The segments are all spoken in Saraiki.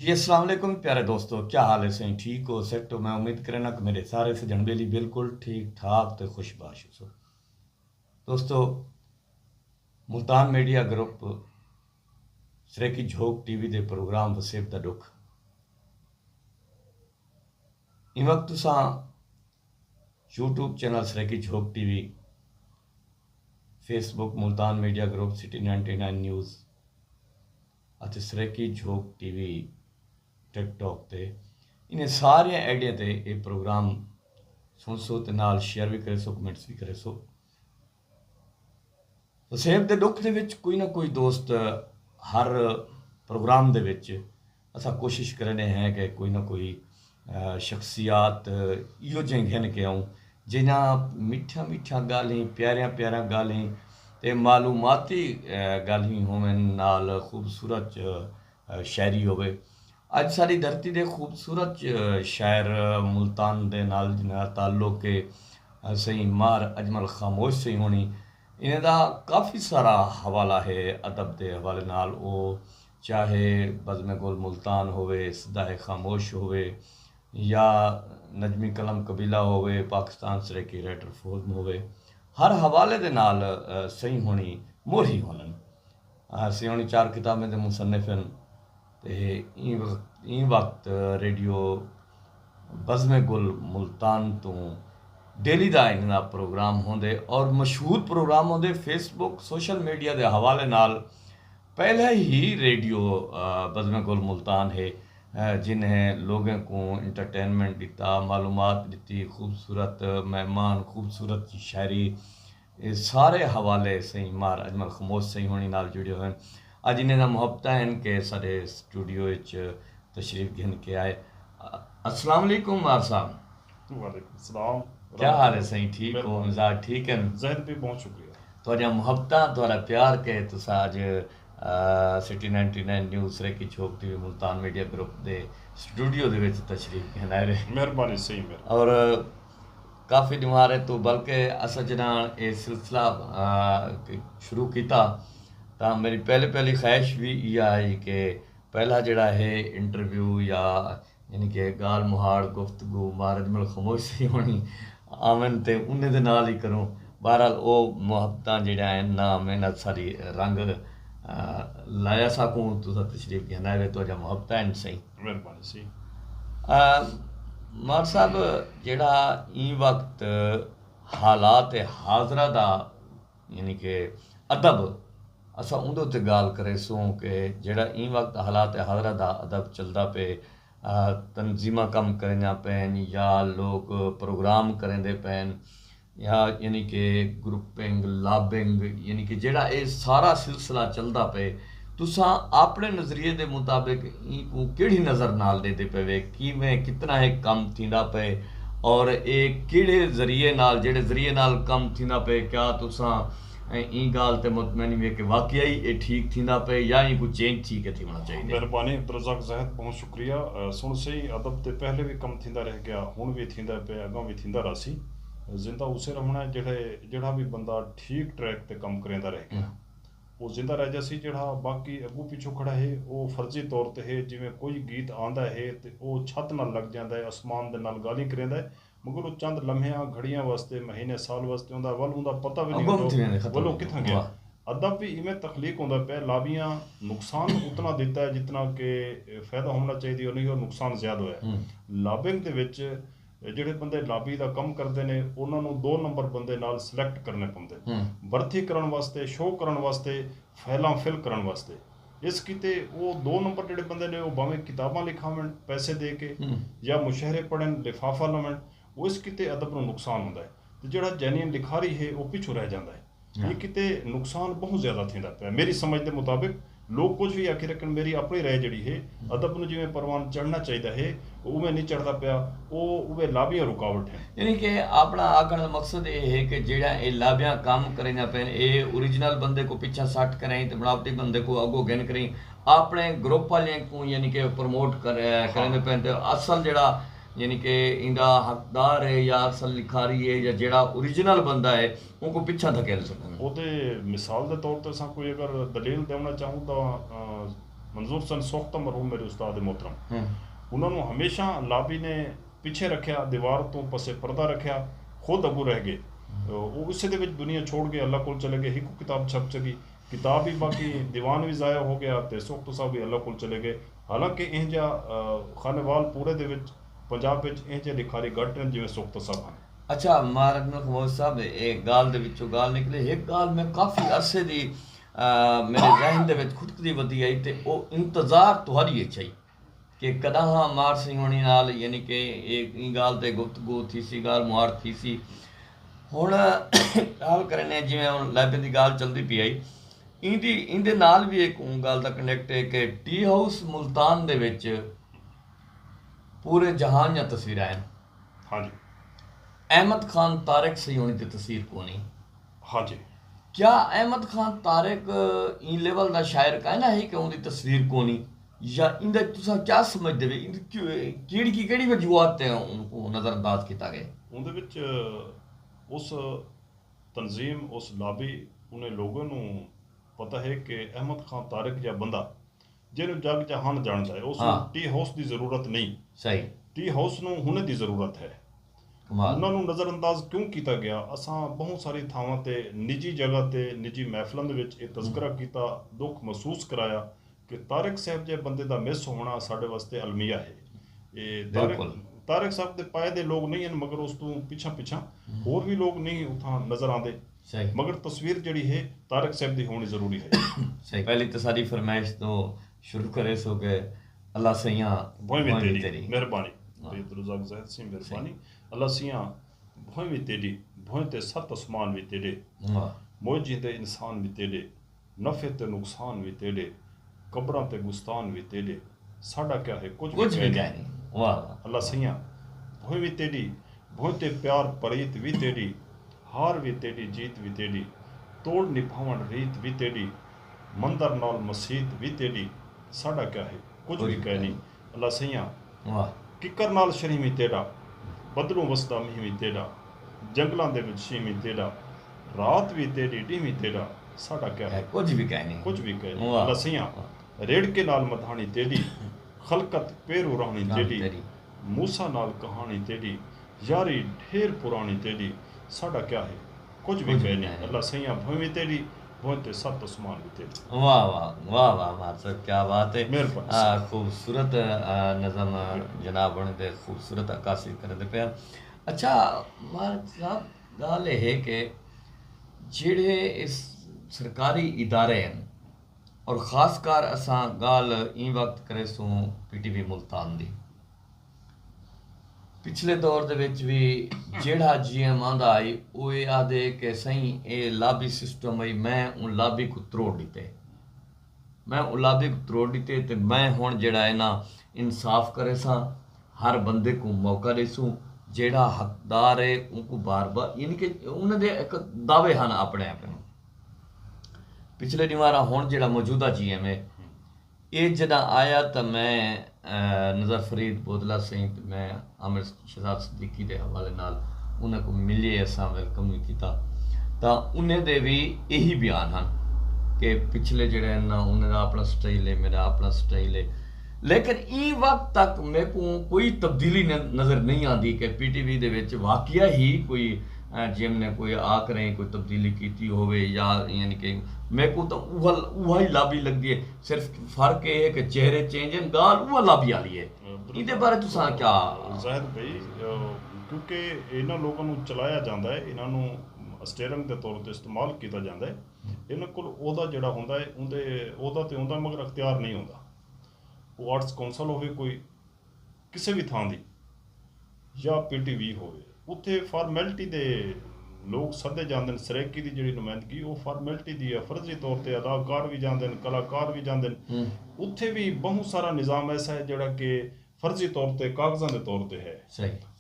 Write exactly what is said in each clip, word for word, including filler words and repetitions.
جی السلام علیکم پیارے دوستو، کیا حال ہے سائیں؟ ٹھیک ہو، سیٹ ہو؟ میں امید کرنا کہ میرے سارے سجن بیلی بالکل ٹھیک ٹھاک تے خوش باش ہو سو۔ دوستو، ملتان میڈیا گروپ سریکی جھوک ٹی وی دے پروگرام وسیب دا ڈکھ، این وقت تساں YouTube channel Saraiki Jhok TV, Facebook Multan media group, city ninety nine news اتے سریکی جھوک ٹی وی ٹک ٹاک تے، انہیں سارے آئیڈیاں تے یہ پروگرام سنسو تے نال شیئر بھی کرے سو، کمنٹس بھی کرے سو۔ وسیب دے ڈکھ دے وچ کوئی نہ کوئی دوست ہر پروگرام دے وچ اساں کوشش کرنے ہیں کہ کوئی نہ کوئی شخصیات ایہو جیں گھن کے آؤں، جنہاں میٹھیاں میٹھیاں گالھیں، پیاریاں پیاریاں گالھیں تے معلوماتی گالھیں ہوون نال خوبصورت شاعری ہووے۔ اج ساری دھرتی دے خوبصورت شاعر ملتان دے نال جنہاں تعلق ہے سئیں مار اجمل خاموش سئیں ہونی، انہیں دا کافی سارا حوالہ ہے ادب دے حوالے نال۔ او چاہے بزم گل ملتان ہووے، صدائے خاموش ہووے، یا نجمی قلم قبیلہ ہووے، پاکستان سرائیکی رائٹر فورم ہووے، ہر حوالے دے نال سئیں ہونی موہری ہونن۔ سیوݨی چار کتابیں دے مصنف ہن تے ایں وقت ایں وقت ریڈیو بزم گل ملتان توں ڈیلی دا انہاں دا پروگرام ہوندے اور مشہور پروگرام ہوندے۔ فیس بک سوشل میڈیا دے حوالے نال پہلے ہی ریڈیو بزم گل ملتان ہے، جنہیں لوگیں کوں انٹرٹینمنٹ ݙتا، معلومات ݙتی، خوبصورت مہمان، خوبصورت شاعری، اے سارے حوالے سئیں مار اجمل خموش سئیں ہونی نال جڑے ہوئے ہیں۔ اج انہیں دا محبتہ ہیں کہ سارے سٹوڈیو اچ تشریف گھن کے آئے۔ السلام علیکم مار صاحب۔ وعلیکم السلام۔ کیا حال ہے سئیں؟ ٹھیک ہو؟ مزاج ٹھیک ہیں؟ زہد بھی بہت شکریہ۔ تہاڈیاں محبتاں، تہاڈا پیار کہ تساں اج city ninety nine news Saraiki Jhok TV Multan media group دے سٹوڈیو دے وچ تشریف گھن آئے۔ مہربانی سئیں، مہربانی۔ اور کافی ݙیہاڑے توں، بلکہ اساں جݙاں اے سلسلہ شروع کیتا تاں میݙی پہلی پہلی خواہش وی ایہا ہئی کہ پہلا جیڑھا ہے انٹرویو یا یعنی کہ ڳالھ مہاڑ، گفتگو مار اجمل خموش سئیں ہونی آون تے انہیں دے نال ہی کروں۔ بہرحال او محبتاں جیڑھیاں ہن نا محنت ساری رنگ لایا ساکوں تساں تشریف گھن آئے وے، تہاݙیاں محبتاں ہن سئیں۔ مہربانی سئیں۔ مار صاحب، جیڑھا ایں وقت حالات حاضرہ دا یعنی کہ ادب، اساں اوندے اتے ڳالھ کریسوں کہ جیڑھا ایں وقت حالات حاضرہ دا ادب چلدا پئے، تنظیماں کم کریندیاں پئن یا لوک پروگرام کریندے پئن، یا یعنی کہ گروپنگ، لابنگ، یعنی کہ جیڑھا اے سارا سلسلہ چلدا پئے، تساں آپݨے نظریے دے مطابق اینکوں کیڑھی نظر نال ݙیہدے پئے وے؟ کیویں کتنا ہک کم تھیندا پئے اور اے کیڑھے ذریعے نال، جیڑھے ذریعے نال کم تھیندا پئے، کیا تساں ایں ڳالھ تے مطمئن وے کہ واقعی اے ٹھیک تھیندا پئے یا اینکوں چینج تھی کے تھیوݨا چاہیدے؟ مہربانی عبدالرزاق زاہد، بہت شکریہ۔ سݨ سئیں، ادب تے پہلے وی کم تھیندا رہ ڳیا، ہݨ وی تھیندا پئے، اڳاں وی تھیندا رہسی۔ زندہ اسے رہوݨا ہے جیڑھے جیڑھا وی بندہ ٹھیک ٹریک تے کم کریندا رہ ڳیا۔ او زندہ رہ جاسی، جیڑھا باقی اڳوں پچھوں کھڑا ہے او فرضی طور تے ہے، جیویں کوئی گیت آندا ہے تے او چھت نال لڳ جاندا ہے، اسمان دے نال ڳالھیں کریندا ہے، مگر او چند لمحیاں، گھڑیاں واسطے، مہینے، سال واسطے ہوندا ہے، ول اوندا پتہ وی نی ہوندا ول او کتھاں ڳیا۔ ادب وی ایویں تخلیق ہوندا پئے، لابیاں نقصان اتنا ݙتا ہے جتنا کہ فائدہ ہووݨا چاہیدے او نی ہو، نقصان زیادہ ہویا ہے۔ لابنگ دے وچ جیڑھے بندے لابی دا کم کردے نے انہاں نوں دو نمبر بندے نال سلیکٹ کرنے پوندے نے، بھرتی کرݨ واسطے، شو کرݨ واسطے، فائلاں فل کرݨ واسطے۔ اس کیتے او دو نمبر جیڑھے بندے نے او بھاویں کتاباں لکھاون پیسے دے کے یا مشہرے پڑھن، لفافہ لون، او اس کیتے ادب نوں نقصان ہوندا ہے تے جیڑھا جینوئن لکھاری ہے او پچھوں رہ جاندا ہے۔ ایں کیتے نقصان بہوں زیادہ تھیندا پئے میری سمجھ دے مطابق۔ لوک کجھ وی آکھی رکھن، میری اپݨی رائے جیڑھی ہے، ادب نوں جیویں پروان چڑھݨا چاہیدا ہے او اوویں نی چڑھدا پیا، او اوویں لابیاں رکاوٹ ہن۔ یعنی کہ آپݨا آکھݨ دا مقصد اے ہے کہ جیڑھا اے لابیاں کم کریندیاں پئن اے اوریجنل بندے کوں پچھاں سٹ کریں تے بݨاوٹی بندے کوں اڳوں گھن کریں آپݨے گروپ آلیاں کوں یعنی کہ پروموٹ کریندے پئن تے اصل جیڑھا یعنی کہ ایندا حقدار ہے یا اصل لکھاری ہے یا جیڑھا اوریجنل بندہ ہے اونکوں پچھاں دھکیل سڳن۔ اوندے مثال دے طور تے اساں کوئی اگر دلیل ݙیوݨا چاہوں تاں منظور سن سوختہ مرحوم میرے استاد محترم، انہاں نوں ہمیشہ لابی نے پچھے رکھیا، دیوار توں پس پردہ رکھیا، خود اگوں رہ گئے۔ او اسے دے وچ دنیا چھوڑ گئے، اللہ کول چلے گئے، ہکو کتاب چھپ سگی، کتاب وی باقی، دیوان وی ضائع ہو گیا تے سوختہ صاحب وی اللہ کول چلے گئے۔ حالانکہ اینہہ جا خانیوال پورے دے وچ، پنجاب وچ اینہہ جے لکھاری گھٹ ہن جیویں سوختہ صاحب ہن۔ اچھا، مہاراج ملک محمود صاحب، ایک گال دے وچوں گال نکلے۔ ایک گال میں کافی عرصے دی میرے ذہن دے وچ کھٹکدی ودی آئی تے او انتظار تہاڈی اچ ہئی کہ کڈاہاں مار سئیں ہونی نال، یعنی کہ ایں گال تے گفتگو تھیسی، گال مہاڑ تھیسی۔ ہن گال کرنے جیویں ہن لیبیں دی گال چلدی پی آئی، ایندی ایندے نال وی ایک اوں گال دا کنیکٹ ہے کہ ٹی ہاؤس ملتان دے وچ پورے جہان دیاں تصویراں ہن۔ ہاں جی۔ احمد خان طارق سہی ہونی تے تصویر کونی۔ ہاں جی۔ کیا احمد خان طارق ایں لیول دا شاعر کائنا ہے کہ اوندی تصویر کونی؟ یا ایندا تساں کیا سمجھ دے وے؟ کیڑی کی کیڑی وجوہات تے اون کو نظر انداز کیتا گئے؟ اوندے وچ اس تنظیم، اس لابی، انہیں لوگوں نو پتہ ہے کہ احمد خان طارق جا بندہ جینوں جگ جہان ڄاݨدا ہے، اوس کوں ٹی ہاؤس دی ضرورت نئیں۔ صحیح۔ ٹی ہاؤس نوں ہݨ دی ضرورت ہے۔ کمال۔ انہاں نوں نظر انداز کیوں کیتا ڳیا؟ اساں ٻہوں ساری تھاواں تے نجی جگہ تے نجی محفلاں دے وچ اے تذکرہ کیتا، ݙکھ محسوس کرایا کہ طارق صاحب جیہے بندے دا مس ہووݨا ساݙے واسطے المیہ ہے۔ اے طارق طارق صاحب دے پائے دے لوگ نئیں ہن مگر اوس توں پچھاں پچھاں ہور وی لوگ نئیں اتھاں نظر آندے۔ صحیح۔ مگر تصویر جیڑھی ہے طارق صاحب دی ہونڑی ضروری ہے۔ صحیح۔ پہلی تاں ساڈی فرمائش توں شروع کریسوں کہ اللہ سئیاں بھوئیں وی تیڈی۔ مہربانی۔ سید رزاق زاہد سئیں مہربانی۔ اللہ سئیاں بھوئیں وی تیڈی۔ بھوئیں تے ست اسمان وی تیڈے۔ واہ۔ موئے جیندے انسان وی تیڈے۔ نفع تے نقصان وی تیڈے۔ قبراں تے گستان وی تیڈے۔ ساڈا کیا ہے کجھ وی کائنی۔ واہ واہ۔ اللہ سئیاں بھوئیں وی تیڈی۔ بھوئیں تے پیار پریت وی تیڈی۔ ہار وی تیڈی جیت وی تیڈی۔ توڑ نبھاونڑ ریت وی تیڈی۔ مندر نال مسیت وی تیڈی۔ ساڈا کیا ہے کجھ وی کائنی۔ اللہ سئیاں۔ واہ۔ ککر نال شریویں تیڈا۔ بدلوں وسدا مینہویں تیڈا۔ جنگلاں دے وچ شینویں تیڈا۔ رات وی تیڈی ڈینہویں تیڈا۔ ساڈا کیا ہے کجھ وی کائنی۔ کجھ وی کائنی۔ اللہ سئیاں۔ ریڑکے نال مدھاݨی تیݙی، خلقت پیروں راہݨی تیݙی، موسیٰ نال کہاݨی تیݙی، یاری ڈھیر پراݨی تیݙی، ساݙا کیا ہے کجھ وی کائے نی۔ اللہ سئیاں بھوئیں وی تیݙی، بھوئیں تے ست اسمان وی تیݙے۔ واہ واہ واہ واہ مار صاحب کیا بات ہے۔ مہربانی سئیں۔ خوبصورت نظم جناب ہوݨیں دے خوبصورت عکاسی کریندے پئے ہن۔ اچھا مار صاحب ڳالھ اے ہے کہ جیڑھے اے سرکاری ادارے ہن اور خاص کر اساں ڳالھ ایں وقت کریسوں پی ٹی وی ملتان دی۔ پچھلے دور دے وچ وی جیڑھا جی ایم آندا ہئی او اے آہدے کہ سئیں اے لابی سسٹم ہئی، میں اوں لابی کوں تروڑ ݙتے۔ میں اوں لابی کوں تروڑ ݙتے تے میں ہݨ جیڑھا اے نا انصاف کریساں، ہر بندے کوں موقع ݙیسوں، جیڑھا حقدار اے اونکوں بار بار یعنی کہ انہاں دے ہک دعوے ہن اپݨے اپݨے۔ پچھلے ݙینہواراں ہݨ جیڑھا موجودہ جی ایم اے اے جݙاں آیا تاں میں نظر فرید بودلہ سئیں تے میں عامر شہزاد صدیقی دے حوالے نال انہاں کوں ملے اساں ویلکم وی کیتا تاں انہیں دے وی ایہی بیان ہن کہ پچھلے جیڑھے ہن نا انہیں دا اپݨا سٹائل ہے میݙا اپݨا سٹائل ہے لیکن ایں وقت تک میکوں کوئی تبدیلی نظر نہیں آندی کہ پی ٹی وی دے وچ واقعہ ہی کوئی جیم نے کوئی آ کریں کوئی تبدیلی کیتی ہووے یا یعنی کہ میکوں تاں اوہا ہی لابی لگدی ہے صرف فرق اے ہے کہ چہرے چینج ہن گالھ اوہا لابی آلی ہے۔ ایندے بارے تساں کیا؟ زاہد بھئی کیونکہ انہاں لوکاں نوں چلایا جاندا ہے انہاں نوں اسٹیئرنگ دے طور تے استعمال کیتا جاندا ہے انہاں کول عہدہ جیڑھا ہوندا ہے اوندے عہدہ تے ہوندا مگر اختیار نہیں ہوندا۔ او آرٹس کونسل ہووے کوئی کسے وی تھاں دی یا پی ٹی وی ہووے اتھے فارمیلٹی دے لوک سدے جاندن سرائیکی دی جیڑھی نمائندگی او فارمیلٹی دی ہے فرضی طور تے اداکار وی جاندن کلاکار وی جاندن اتھے وی بہوں سارا نظام ایسا ہے جیڑھا کہ فرضی طور تے کاغذاں دے طور تے ہے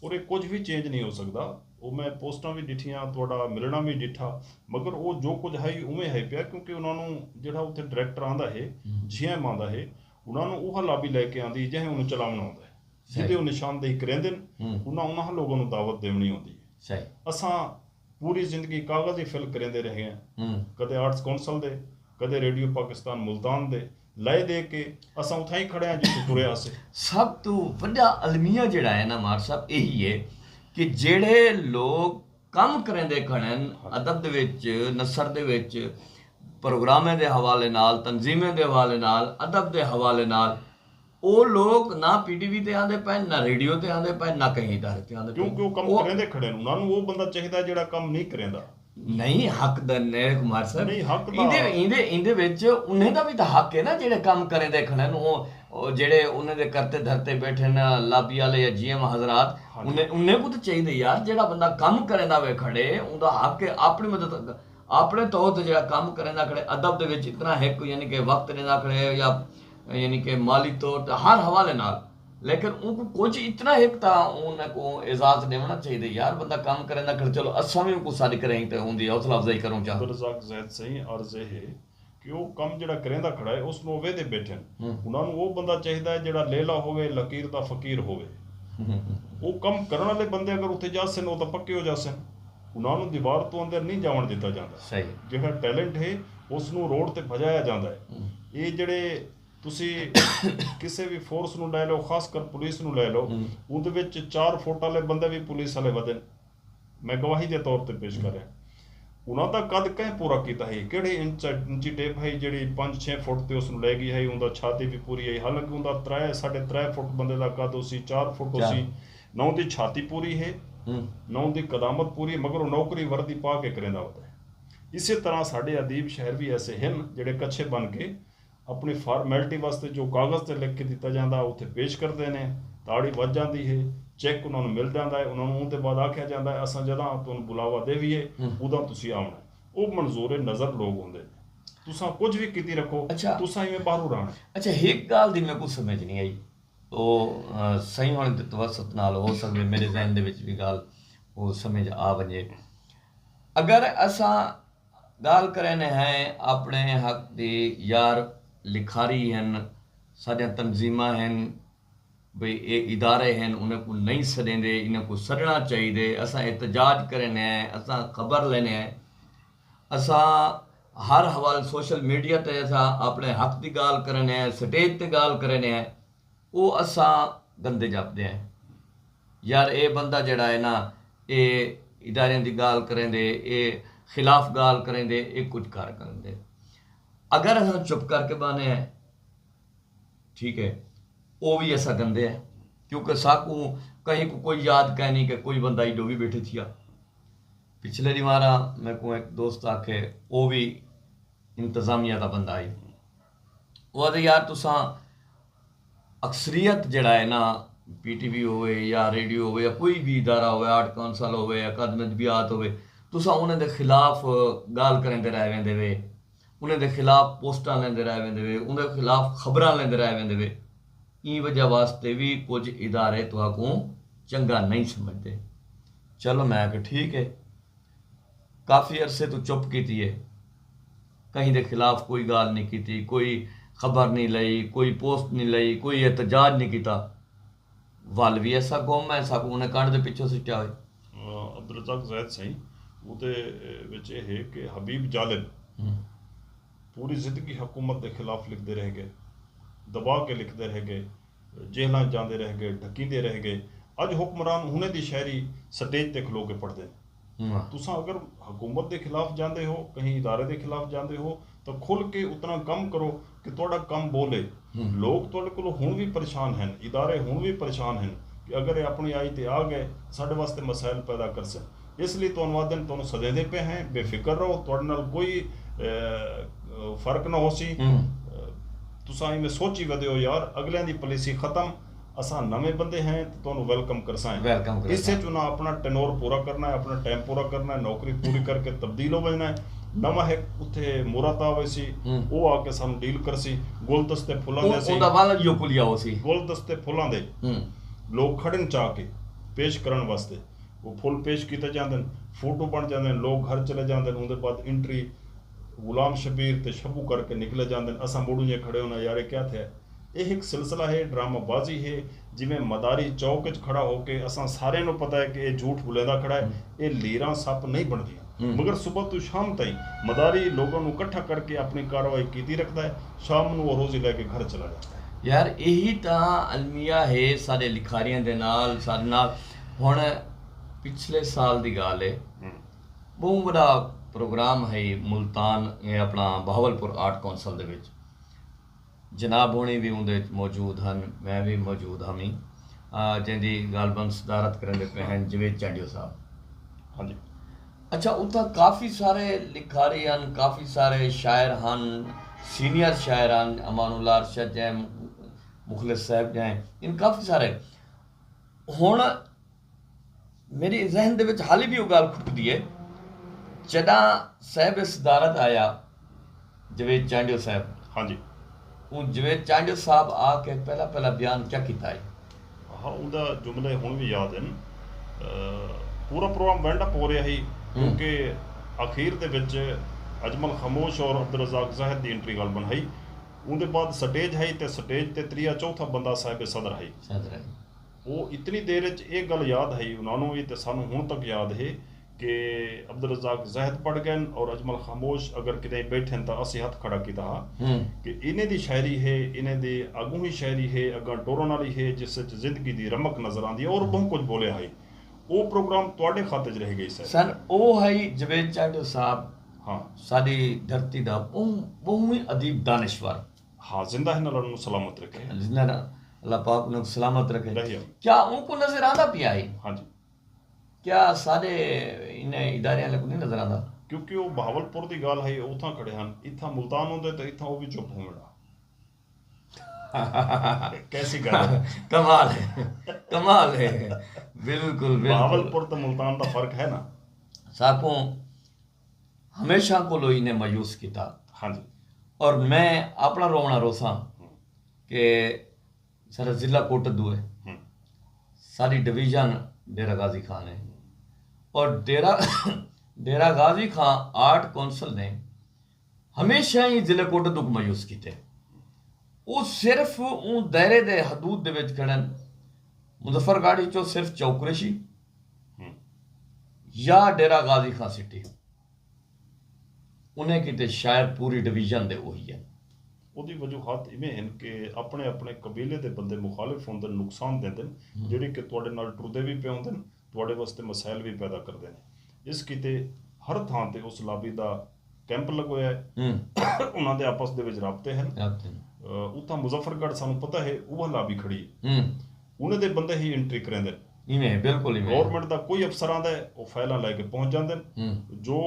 اور اے کجھ وی چینج نی ہو سگدا او میں پوسٹاں وی ڈٹھیاں تہاڈا ملنڑاں وی ڈٹھا مگر او جو کجھ ہئی اوویں ہئی پیا کیونکہ انہاں نوں جیڑھا اتھے ڈائریکٹر آندا ہے جی ایم آندا ہے انہاں نوں اوہا لابی لے کے آندی جہیں انہوں چلاونڑاں ہوندا ہے۔ جیندے او نشاندہی کریندن انہاں انہاں لوگاں نوں دعوت ڈیونڑی ہوندی ہے۔ اساں پوری زندگی کاغذ ہی فل کریندے رہ گئے ہیں۔ کدے آرٹس کونسل دے، کدے ریڈیو پاکستان ملتان دے، لائے دے کے اساں اتھاں ہی کھڑے ہاں جتھوں ٹرے ہاسے۔ سب توں وݙا المیہ جیڑھا ہے نا مار صاحب، ایہی ہے کہ جیڑھے لوک کم کریندے کھڑن ادب دے وچ، نثر دے وچ، پروگرامیں دے حوالے نال، تنظیمیں دے حوالے نال، ادب دے حوالے نال، او لوک نہ پی ٹی وی تے آندے پئن، نہ ریڈیو تے آندے پئن، نہ کہیں ادارے تے آندے پئن۔ کیونکہ او کم کریندے کھڑن، انہاں نوں او بندہ چاہیدا ہے جیڑھا کم نہیں کریندا۔ نہیں حق دا نیک مار صاحب۔ نہیں حق دا۔ ایندے ایندے ایندے وچ انہیں دا وی تاں حق ہے نا، جیڑھے کم کریندے کھڑن، او او جیڑھے انہیں دے کرتے دھرتے بیٹھے نا، لابی والے یا جی ایم حضرات، ہاں جی۔ انہیں انہیں کو تاں چاہیدے یار، جیڑھا بندہ کم کریندا وے کھڑے، اوندا حق ہے اپنی مدد، اپنے طور تے جیڑھا کم کریندا کھڑے، ادب دے وچ اتنا ہک یعنی کہ وقت ݙیندا کھڑے یا یعنی کہ مالی طور تے ہر حوالے نال، لیکن اونکوں کجھ اتنا ہک تاں انہاں کوں اعزاز ݙیوݨا چاہیدے یار، بندہ کم کریندا کھڑے، چلو اساں وی اونکوں سݙ کریں تے اوندی حوصلہ افزائی کروں چا۔ عبدالرزاق زید سئیں، عرض اے ہے کہ او کم جیڑھا کریندا کھڑا ہے اس نوں اویدے بیٹھن۔ ہوں۔ انہاں نوں او بندہ چاہیدا ہے جیڑھا لیلا ہووے، لکیر دا فقیر ہووے۔ ہوں۔ او کم کرݨ آلے بندے اگر اتھے جاسن او تاں پکے ہو جاسن۔ انہاں نوں دیوار توں اندر نہیں جاوݨ ݙتا جاندا۔ صحیح۔ جیڑھا ٹیلنٹ ہے اس نوں روڈ تے بھڄایا جاندا ہے۔ ہوں۔ اے جیڑھے تسی کسے وی فورس نوں لے لو، خاص کر پولیس نوں لے لو، ہوں۔ اوندے وچ چار فٹ آلے بندے وی پولیس آلے ودن۔ میں گواہی دے طور تے پیش کر رہا۔ انہاں دا قد کہیں پورا کیتا ہئی؟ کیڑھی انچ، انچی ٹیپ ہئی جیڑھی پنج چھ فٹ تے اس نوں لے گئی ہئی؟ اوندا چھاتی وی پوری ہئی، حالانکہ اوندا ترے، ساڈھے ترے فٹ بندے دا قد ہوسی، چار فٹ ہوسی۔ نہ اوندی چھاتی پوری ہے، ہوں۔ نہ اوندی قدامت پوری ہے، مگر او نوکری وردی پا کے کریندا ہوتا ہے۔ اسے طرح ساڈے ادیب شاعر وی ایسے ہن جیڑھے کچھے بن کے اپݨی فارمیلٹی واسطے جو کاغذ تے لکھ کے ݙتا جاندا، اتھے پیش کردے نے، تاڑی وڄ جاندی ہے، چیک انہاں نوں مل جاندا ہے، انہاں نوں اوندے بعد آکھیا جاندا ہے، اساں جݙاں تہاݙوں بلاوا ݙیویے، ہوں۔ اوداں تسی آوݨا ہے۔ او منظور نظر لوک ہوندے نے۔ تساں کجھ وی کیتی رکھو، اچھا۔ تساں ایویں ٻاہروں رہݨا ہے۔ اچھا، ہک ڳالھ دی میکوں سمجھ نہیں آئی۔ او، آ، سئیں ہوݨیں دے توسط نال ہو سڳدے میݙے ذہن دے وچ وی ڳالھ او سمجھ آ ونڄے۔ اگر اساں ڳالھ کریندے ہیں اپݨے حق دی، یار لکھاری ہن، ساݙیاں تنظیماں ہن، بھئی اے ادارے ہن، انہیں کوں نہیں سݙیندے، انہیں کوں سݙݨا چاہیدے۔ اساں احتجاج کریندے ہیں، اساں خبر لیندے ہیں، اساں ہر حوالے سوشل میڈیا تے اساں اپݨے حق دی ڳالھ کریندے ہیں، سٹیج تے ڳالھ کریندے ہیں، او اساں گندے جاپدے ہیں۔ یار اے بندہ جیڑھا ہے نا، اے اداریاں دی ڳالھ کریندے، اے خلاف ڳالھ کریندے، اے کجھ کر کریندے۔ اگر اساں چپ کر کے ٻہنے ہیں، ٹھیک ہے، او وی اساں گندے ہیں، کیونکہ ساکوں کہیں کوں کوئی یاد کائنی کہ کوئی بندہ ایڈو وی بیٹھے تھیا۔ پچھلے ݙینہواراں میکوں ہک دوست آکھے، او وی انتظامیہ دا بندہ ہئی۔ او آہدے، یار تساں اکثریت جیڑھا ہے نا، پی ٹی وی ہووے یا ریڈیو ہووے یا کوئی وی ادارہ ہووے، آرٹ کونسل ہووے، اکادمی ادبیات ہووے، تساں انہاں دے خلاف ڳالھ کریندے رہ ویندے وے، انہاں دے خلاف پوسٹاں لیندے رہ ویندے وے، انہاں دے خلاف خبراں لیندے رہ ویندے وے۔ ایں وجہ واسطے وی کجھ ادارے تہاکوں چنڳا نہیں سمجھدے۔ چلو میں آکھیا ٹھیک ہے، کافی عرصے توں چپ کیتی ہے، کہیں دے خلاف کوئی ڳالھ نہیں کیتی، کوئی خبر نہیں لئی، کوئی پوسٹ نہیں لئی، کوئی احتجاج نہیں کیتا۔ ول وی ایسا قوم ہے، ساکوں انہیں کنڈ دے پچھوں سٹیا ہوئے۔ عبدالرزاق زید سئیں، اوندے وچ اے ہے کہ حبیب جالب ہوں۔ پوری زندگی حکومت دے خلاف لکھدے رہ ڳئے، دبا کے لکھدے رہ ڳئے، جیلاں جاندے رہ ڳئے، ڈھکیندے رہ ڳئے۔ اڄ حکمران انہیں دی شاعری سٹیج تے کھلو کے پڑھدے نے۔ ہوں۔ تساں اگر حکومت دے خلاف جاندے ہو، کہیں ادارے دے خلاف جاندے ہو، تاں کھل کے اتنا کم کرو کہ تہاݙا کم ٻولے۔ ہوں۔ لوک تہاݙے کولوں ہݨ وی پریشان ہن، ادارے ہݨ وی پریشان ہن کہ اگر اے اپݨی آئی تے آ ڳئے، ساݙے واسطے مسائل پیدا کرسن۔ اس لئی تہانوں آہدن، تہانوں سدیندے پئے ہیں، بے فکر رہو، تہاݙے نال کوئی، اے، فرق نہ ہوسی۔ ہوں۔ تساں ایویں سوچی ودے ہو یار، اڳلیاں دی پالیسی ختم، اساں نویں بندے ہیں تے تہانوں ویلکم کرساں۔ ویلکم کرساں۔ اس اچ انہاں اپݨا ٹینور پورا کرنا ہے، اپݨا ٹائم پورا کرنا ہے، نوکری پوری کر کے تبدیل ہو ویندے ہیں۔ نواں ہک اتھے مراد آ ویسی، ہوں۔ او آ کے سانوں ڈیل کرسی۔ گلدستے پھلاں دے او، اسی۔ اوندا والا ایہو کلیا ہوسی۔ گلدستے پھلاں دے۔ ہوں۔ لوک کھڑن چا کے پیش کرݨ واسطے۔ او پھل پیش کیتے جاندن، فوٹو بݨ جاندن، لوک گھر چلے جاندن، اوندے بعد انٹری غلام شبیر تے شبو کر کے نکلے جاندن۔ اساں مڑوں جے کھڑے ہوندے، یار اے کیا تھیا؟ اے ہک سلسلہ ہے، ڈرامہ بازی ہے، جیویں مداری چوک اچ کھڑا ہو کے اساں سارے نوں پتہ ہے کہ اے جھوٹ بولیندا کھڑا ہے، ہوں۔ اے لیراں سپ نہیں بݨدیاں۔ مگر صبح توں شام تائیں مداری لوگاں نوں کٹھا کر کے اپݨی کارروائی کیتی رکھدا ہے۔ شام نوں او روزی لے کے گھر چلا جاندا ہے۔ یار، ایہی تاں المیہ ہے ساݙے لکھاریاں دے نال، ساݙے نال۔ ہݨ پچھلے سال دی ڳالھ ہے، ٻہوں وݙا پروگرام ہئی ملتان، اے اپݨا بہاولپور آرٹ کونسل دے وچ۔ جناب ہوݨی وی اوندے وچ موجود ہن، میں وی موجود ہمی، جیندی غالباً صدارت کریندے پئے ہن جاوید چانڈیو صاحب۔ ہاں جی۔ اچھا، اتھاں کافی سارے لکھاری ہن، کافی سارے شاعر ہن، سینئر شاعر ہن، امان اللہ ارشد جئیں، مخلص صاحب جئیں، ان کافی سارے۔ ہݨ میݙے ذہن دے وچ حالی وی او ڳالھ کھٹدی ہے، جݙاں صاحب صدارت آیا جاوید چانڈیو صاحب۔ ہاں جی۔ اوں جاوید چانڈیو صاحب آ کے پہلا پہلا بیان کیا کیتا ہے؟ ہاں، اوندا جملے ہݨ وی یاد ہن۔ پورا پروگرام وینڈ اپ ہو رہیا ہئی، کیونکہ اخیر دے وچ اجمل خاموش اور عبدالرزاق زاہد دی انٹری غالباً ہئی۔ اوندے بعد سٹیج ہئی تے سٹیج تے تریا چوتھا بندہ صاحب صدر ہئی۔ صدر ہئی۔ او اتنی دیر اچ اے گل یاد ہئی انہاں نوں وی تے سانوں ہن تک یاد ہے کہ عبدالرزاق زاہد پڑھ گئن اور اجمل خاموش اگر کدیں بیٹھن تاں اسی ہتھ کھڑا کیتا ہا کہ انہیں دی شاعری ہے، انہیں دی اگوں ہی شاعری ہے، اگاں ٹورن والی ہے جس اچ زندگی دی رمق نظر آندی ہے اور بہوں کچھ بولیا ہئی۔ او پروگرام تہاڈے خط اچ رہ گئی سر۔ سر، او ہئی جاوید چانڈیو صاحب، ہاں۔ ساڈی دھرتی دا بہوں، بہوں ہی ادیب دانشور۔ ہاں، زندہ ہن، اللہ انہاں نوں سلامت رکھے۔ زندہ ہن، اللہ پاک انہاں کوں سلامت رکھے۔ کیا اونکوں نظر آندا پیا ہئی؟ ہاں جی۔ کیا ساڈے انہیں ادارے آلے کوں نہیں نظر آندا؟ کیونکہ او بہاولپور دی گالھ ہئی، او اتھاں کھڑے ہن، اتھاں ملتان ہوندے تے اتھاں او وی چپ ہووندا۔ کیسی گالھ ہے؟ کمال ہے، کمال ہے۔ بالکل، بالکل۔ بہاولپور تے ملتان دا فرق ہے نا۔ ساکوں ہمیشہ کولو انہیں مایوس کیتا۔ ہاں جی۔ اور میں اپنا رونا روساں کہ سارا ضلع کوٹدو ہے، ساری ڈویژن ڈیرہ غازی خان ہے، اور ڈیرہ ڈیرہ غازی خان آرٹ کونسل نے ہمیشہ ہی ضلع کوٹدو کوں مایوس کیتے۔ او صرف اوں دائرے دے حدود دے وچ کھڑن، مظفر گڑھ وچوں صرف چوکریشی یا ڈیرہ غازی خان سٹی۔ انہیں کیتے شاعر پوری ڈویژن دے اوہی ہن۔ اودی وجوہات ایویں ہن کہ اپنے اپنے قبیلے دے بندے مخالف ہوندن، نقصان دیندن، جیڑھے کہ تہاڈے نال ٹردے وی پئے ہوندن، تہاڈے واسطے مسائل وی پیدا کردے نے۔ اس کیتے ہر تھاں تے اس لابی دا کیمپ لگویا ہے۔ انہاں دے آپس دے وچ رابطے ہن۔ اتھاں مظفر گڑھ سانوں پتہ ہے اوہ لابی کھڑی ہے۔ انہیں دے بندے ہی انٹری کریندن۔ ایویں ہے، بالکل ایویں ہے۔ گورنمنٹ دا کوئی افسر آندا ہے، او فائلاں لے کے پہنچ جاندن۔ جو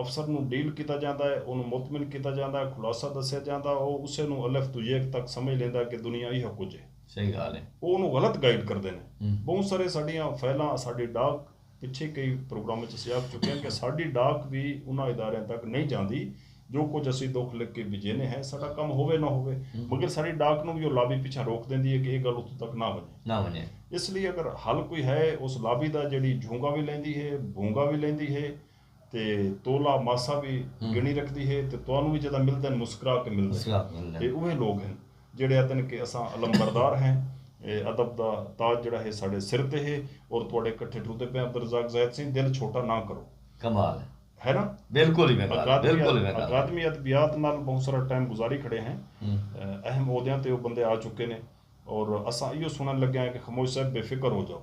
افسر نوں ڈیل کیتا جاندا ہے، اونوں مطمئن کیتا جاندا ہے، خلاصہ دسیا جاندا، او اسے نوں الف توں یک تک سمجھ لیندا ہے کہ دنیا ایہو کجھ ہے۔ صحیح گالھ ہے۔ او اونوں غلط گائیڈ کردے نے۔ بہوں سارے ساڈیاں فائلاں، ساڈی ڈاک پچھے کئی پروگرام وچ اسی آکھ چکے ہیں کہ ساڈی ڈاک وی انہاں اداریاں تک نہیں جاندی، جو کجھ اسی دکھ لکھ کے بھیجینے ہیں، ساڈا کم ہووے نہ ہووے، مگر ساڈی ڈاک نوں وی او لابی پچھاں روک دیندی ہے کہ اے گل اتھوں تک نہ ونجے۔ نہ ونجے۔ اس لئی اگر حل کوئی ہے، اس لابی دا جیڑھی جھونگا وی لیندی ہے، بھونگا وی لیندی ہے، تے تولا ماسا وی گنی رکھدی ہے، تے تہانوں وی جداں ملدن، مسکرا کے ملدن۔ مسکرا کے ملدن۔ اے اوہے لوگ ہن۔ جیڑھے آہدن کہ اساں علمبردار ہیں، اے ادب دا تاج جیڑھا ہے ساڈے سر تے ہے، اور تہاڈے کٹھے ٹردے پئے عبدالرزاق زاہد سئیں، دل چھوٹا نہ کرو۔ کمال ہے۔ ہے نا؟ بالکل ہی میں گالھ، اکادمی، بالکل ہی میں گالھ۔ اکادمی ادبیات نال بہوں سارا ٹائم گزاری کھڑے ہیں۔ اہم عہدیاں تے او بندے آ چکے نے، اور اساں ایہو سنڑن لگے ہیں کہ خموش صاحب بے فکر ہو جاؤ۔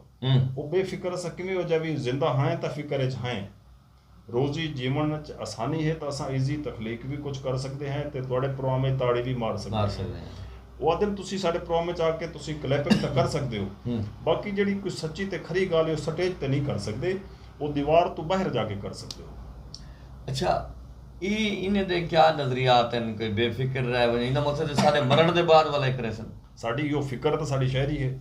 او بے فکر اساں کیویں ہو جاوی؟ زندہ ہیں تاں فکر اچ ہیں۔ روزی جیوݨ اچ آسانی ہے تاں اساں ایزی تخلیق وی کجھ کر سڳدے ہیں تے تہاݙے پروگرام اچ تاڑی وی مار سڳدے ہیں۔ او آہدن تسی ساݙے پروگرام اچ آ کے تسی کلیپنگ تاں کر سڳدے ہو، باقی جیڑھی کوئی سچی تے کھری ڳالھ ہے او سٹیج تے نئیں کر سڳدے، او دیوار توں ٻاہر جا کے کر سڳدے ہو۔ اچھا، ای انہیں دے کیا نظریات ہیں کہ بے فکر رہ ونڄے؟ ایندا مقصد ہے ساݙے مرݨ دے بعد والا ہک رہسن۔ ساݙی ایہو فکر تاں ساݙی شاعری ہے۔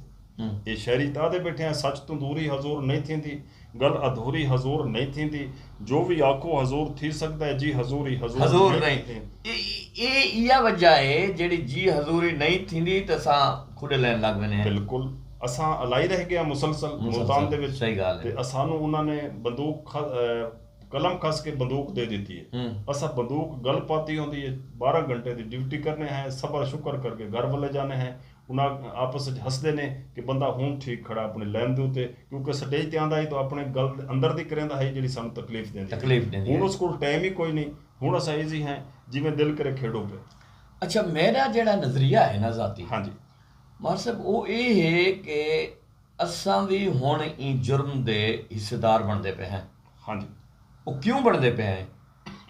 اے شاعری تاں آہدے ٻیٹھے ہیں، سچ توں دوری حضور نئیں تھیندی، گل ادھوری حضور نئیں تھیندی، جو وی آکھو حضور تھی سڳدا ہے، جی حضوری حضور حضور نئیں نئیں۔ تھیندی۔ اے، اے ایہا وجہ ہے جیڑھی جی حضوری نئیں تھیندی تے اساں کھڈے لین لگ ویندے ہیں۔ بالکل، اساں الائی رہ گئے ہیں مسلسل مسلسل، ملتان دے وچ۔ صحیح ڳالھ ہے۔ تے اسانوں انہاں نے بندوق کھ-، اے، قلم کس کے بندوق دے ݙتی ہے۔ اساں بندوق گل پاتی ہوندی ہے، بارہ گھنٹے دی ڈیوٹی کرنے ہیں، صبر شکر کر کے گھر ولے جانے ہیں۔ انہاں آپس وچ ہسدے نے کہ بندہ ہن ٹھیک کھڑا اپنے لین دے اتے، کیونکہ سٹیج تے آندا ہی تو اپنے گل اندر دی کریندا ہے جڑی سانوں تکلیف دیندی ہے۔ تکلیف ڈیندی ہن ہے۔ اس کول ٹائم ہی کوئی نہیں، ہن اساں ایزی ہیں، جویں دل کرے کھیڈو پے۔ اچھا، میرا جڑا نظریہ ہے نا ذاتی، ہاں جی۔ مار صاحب، او اے ہے کہ اساں وی ہن ایں جرم دے حصے دار بݨدے پئے ہیں۔ ہاں جی۔ او کیوں بݨدے پئے ہیں؟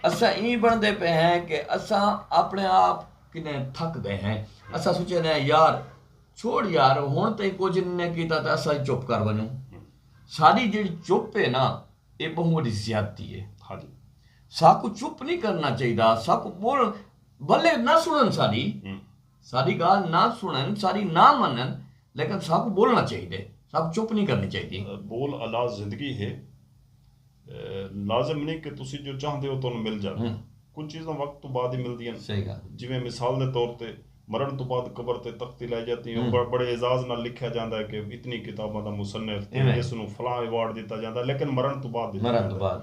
اساں ایں بݨدے پئے ہیں کہ اساں اپݨے آپ کنے تھک ڳئے ہیں۔ اساں سوچے نے یار، چھوڑ یار، ہن تئیں کجھ نے کیتا تے اساں چپ کر ونڄوں۔ ساݙی جیڑھی چپ ہے نا، اے ٻہوں وݙی زیادتی ہے۔ ہاں جی۔ ساکوں چپ نہیں کرنا چاہیدا، ساکوں ٻول، بھلے نہ سݨن ساݙی، ہوں۔ ساݙی ڳالھ نہ سݨن، ساݙی نہ منن، لیکن ساکوں ٻولنا چاہیدے، ساکوں چپ نہیں کرنی چاہیدی۔ بول الا زندگی ہے۔ اے، لازم نہیں کہ تسی جو چاہندے ہو تانوں مل جاوے۔ ہوں۔ کچھ چیزاں وقت تو بعد ہی ملدیاں۔ صحیح ڳالھ۔ جویں مثال دے طور تے مرݨ تو بعد قبر تے تختی لائی جاتی ہے، ہوں۔ بڑ-، بڑے اعزاز نال لکھیا جاندا ہے کہ اتنی کتاباں دا مصنف تے ایویں۔ اس نوں فلاں ایوارڈ دتا جاندا ہے، لیکن مرݨ تو بعد دتا مرݨ جاندا تو ہے۔ بعد۔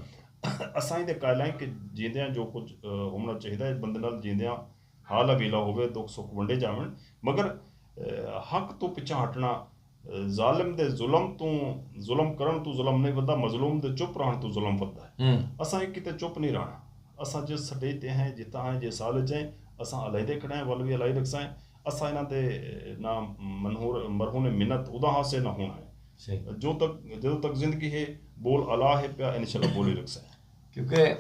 اساں ایندے قائل ہیں کہ جیندیاں جو کچھ، اے، ہووݨا چاہیدا ہے، بندے نال جیندیاں حال حویلا ہووے، دکھ سکھ ونڈے جاون، مگر، اے، حق توں پچھاں ہٹنا، اے، ظالم دے ظلم توں، ظلم کرن توں ظلم نہیں ودھدا، مظلوم دے چپ رہن توں ظلم ودھدا ہے۔ ہوں۔ اساں ہک کیتے چپ نہیں رہنا۔ اساں جس سٹیج تے ہیں، جتھاں ہیں، جس حال وچ ہیں، اساں الائی دے کھڑے ہیں، ول وی الائی رکھساں ہیں۔ اساں انہاں دے، اے، نہ منہور، مرہون منت ادا ہاسے نہ ہونا ہے۔ صحیح۔ جو تک، جدوں تک زندگی ہے، بول الا ہے پیا، انشاءاللہ بول ہی رکھساں ہیں۔ کیونکہ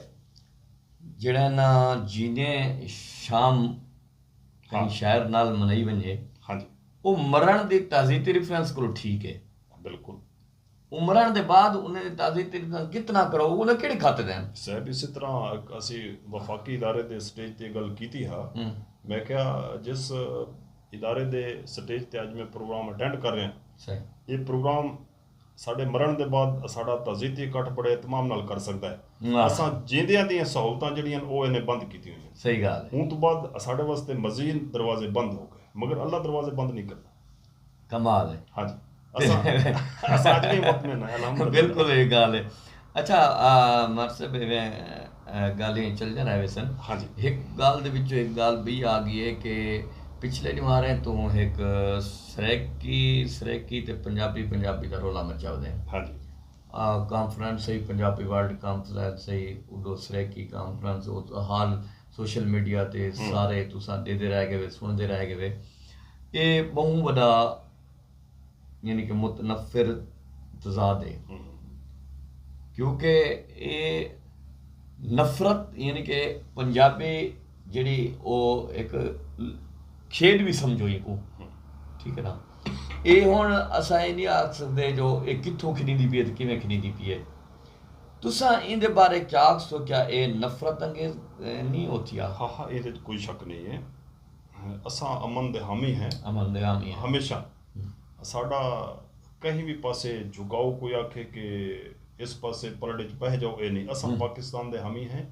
جیڑھا نا جیندے شام کہیں ہاں۔ شاعر نال منائی ونڄے، ہاں جی۔ او مرݨ دی تعزیتی ریفرنس کولوں ٹھیک ہے۔ بالکل۔ او مرݨ دے بعد انہیں دی تعزیتی ریفرنس کتنا کرو، انہیں کیڑھے کھاتے دین؟ صاحب، اسی طرح اسی وفاقی ادارے دے سٹیج تے گل کیتی ہا۔ ہوں۔ میں کہیا جس ادارے دے سٹیج تے اڄ میں پروگرام اٹینڈ کر رہا ہاں، صحیح۔ یہ پروگرام ساݙے مرݨ دے بعد ساݙا تعزیتی اکٹھ بڑے اہتمام نال کر سڳدا ہے۔ واہ۔ اساں جیندیاں دیاں سہولتاں جڑیاں او اینے بند کیتی ہوئیاں۔ صحیح ڳالھ ہے۔ اوں توں بعد ساݙے واسطے مزید دروازے بند ہو ڳئے، مگر اللہ دروازے بند نہیں کردا۔ کمال ہے۔ ہاں جی۔ اساں، اساں اڄ وی مطمئن ہیں، الحمدللہ۔ بالکل یہ ڳالھ ہے۔ اچھا، آ، مار صاحب، ایویں، آ، ڳالھیں چلدیاں رہ ویسن۔ ہاں جی۔ ہک ڳالھ دے وچوں ہک ڳالھ ٻئی آ ڳئی ہے کہ پچھلے ݙیہاڑیں توں ہک سرائیکی، سرائیکی تے پنجابی، پنجابی دا رولا مچا ودے۔ ہاں جی۔ آ، کانفرنس ہئی، پنجابی ورلڈ کانفرنس ہئی، اڈو سرائیکی کانفرنس، او حال سوشل میڈیا تے ہوں۔ سارے تساں ݙیہدے رہ ڳئے وے، سݨدے رہ ڳئے وے۔ اے ٻہوں وݙا، یعنی کہ متنفر تضاد ہے۔ ہوں۔ کیونکہ اے نفرت، یعنی کہ پنجابی جڑی او ایک کھیڈ بھی سمجھو ایکوں، ٹھیک ہے نا؟ اے ہن اساں اے نہیں آکھ سکدے جو اے کتھوں کھنیندی پئی ہے تے کیویں کھنیندی پئی ہے۔ تساں ایندے بارے کیا آکھسو؟ کیا اے نفرت انگیز، اے، نہیں ہوتی آ؟ ہاں ہاں، ایندے وچ کوئی شک نہیں ہے۔ اساں امن دے حامی ہیں۔ امن دے حامی ہیں۔ ہمیشہ۔ ہم۔ ساڈا کہیں بھی پاسے جھکاؤ، کوئی آکھے کہ اس پاسے پلٹ وچ بہہ جاؤ، اے نہیں۔ اساں ہم۔ پاکستان دے حامی ہیں،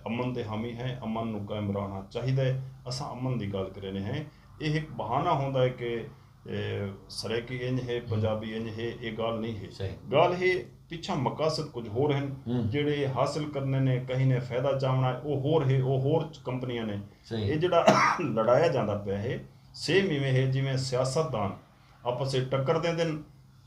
امن دے حامی ہیں، امن نو قائم رہنا چاہیدا ہے۔ اساں امن دی گالھ کرینے ہیں۔ اے ہک بہانہ ہوندا ہے کہ، اے، سرائیکی انج ہے، ہم۔ پنجابی انج ہے، اے گالھ نہیں ہے۔ صحیح۔ گالھ ہے پچھاں مقاصد کچھ ہور ہن، ہم۔ جیڑھے حاصل کرنے نے، کہیں نے فائدہ چاونا ہے، او ہور ہے، او ہور کمپنیاں نے۔ صحیح۔ اے جیڑھا لڑایا جاندا پیا ہے، سیم ایویں ہے جیویں سیاستدان آپس وچ ٹکر دیندن،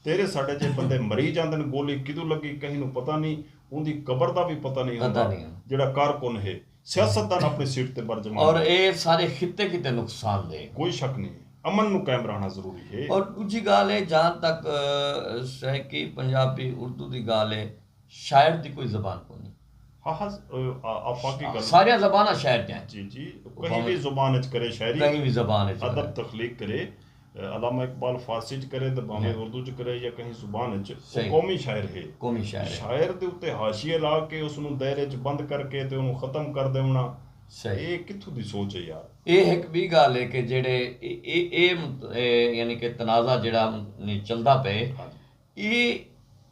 تیرے ساڈے جے بندے مری جاندن، گولی کدوں لگی کہیں نوں پتہ نہیں، اوندی قبر دا بھی پتہ نہیں پتہ ہوندا، نہیں۔ جیڑھا کارکن ہے، سیاستدان اپنی سیٹ تے برجمان اور ہے۔ اے سارے خطے کیتے نقصان دہ۔ کوئی شک نہیں، امن نوں قائم رہنا ضروری ہے۔ اور ݙوجھی ڳالھ ہے، جہاں تک، اے، سرائیکی، پنجابی، اردو دی ڳالھ ہے، شاعر دی کوئی زبان کونی۔ ہاں ہاں، آ-، آفاقی گل۔ ساریاں زباناں شاعر دیاں۔ جی جی، کہیں بھی زبان اچ کرے شاعری، کہیں بھی زبان اچ ادب کرے۔ تخلیق کرے، علامہ اقبال فارسی اچ کرے تے بھاویں ہاں۔ اردو اچ کرے یا کہیں زبان اچ، او صحیح۔ قومی شاعر ہے۔ قومی شاعر ہے۔ شاعر دے اتے حاشیے لا کے اس نوں دائرے اچ بند کر کے تے اونوں ختم کر دیونا، صحیح۔ اے کتھوں دی سوچ ہے یار؟ اے ہک ٻئی ڳالھ ہے کہ جیڑھے اے، اے، اے، اے، یعنی کہ تنازعہ جیڑھا چلدا پئے، ہاں جی۔ اے